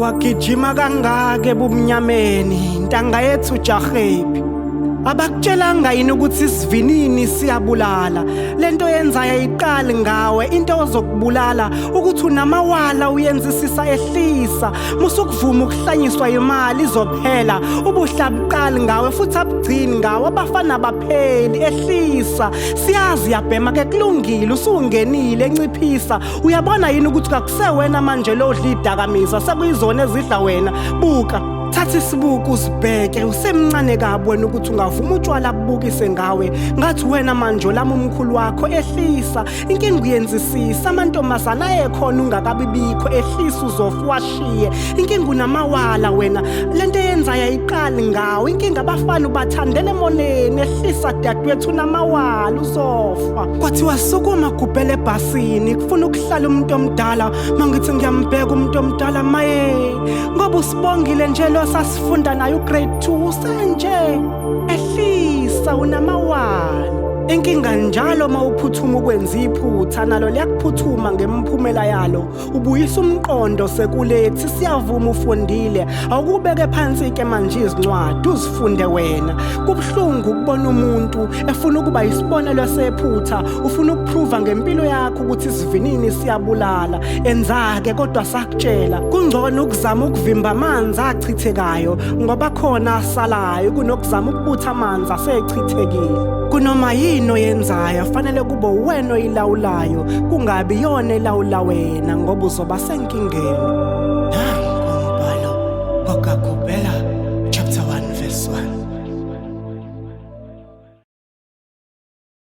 Wagijima kangaka ebumnyameni, ntanga yethu jahephi? Abakutshelanga yini ukuthi isivinini siyabulala? Lento yenzayo ayiqali ngawe, into ozokubulala ukuthi unamawala uyenzisisa ehlisa. Musukuvuma ukuhlanyiswa imali izophela. Ubuhle abuqali ngawe futhi abugcini ngawe, abafana bapheli ehlisa. Siyazi yabhema ke kulungile usungenile enciphisa. Uyabona yini ukuthi kakusewena manje lo odla idakamizwa sekuyizona ezidla wena? Buka, thatha isibuko usibheke, usemncane kabi wena ukuthi ungavuma utshwala bubukise ngawe. Ngathi wena manje olama umkhulu wakho ehlisa, inkinga uyenzisisa, amantombazana ayekhona ungakabibikho ehlisa uzofa uwashiye. Inkinga unamawala wena, lento eyenzayo ayiqali ngawe, inkinga abafana ubathandela emoneni ehlisa dadewethu unamawala uzofa. Kwathiwa sukuma gubhele ebhasini, kufuna ukuhlala umuntu omdala, mangithi ngiyambheka umuntu omdala maye, ngoba usibongile nje lo sasifunda naye ugrade 2 usenje ehlisa unamawala. Inkinga njalo uma uphuthuma ukwenza iphutha nalo liyakuphuthuma ngemphumela yalo, ubuyisa umqondo sekulethi siyavuma ufundile, awukubeke phansi ke manje izincwadi uzifunde wena. Kubuhlungu ukubona umuntu efuna ukuba isibonelo sephutha, ufuna ukuprova ngempilo yakho ukuthi isivinini siyabulala. Enza-ke kodwa sakutshela, kungcono ukuzama ukuvimba amanzi achithekayo ngoba khona asalayo kunokuzama ukubutha amanzi asechithekile. Kunoma yini oyenzayo fanele kube uwena oyilawulayo, kungabi yona elawula wena ngoba uzoba senkingeni.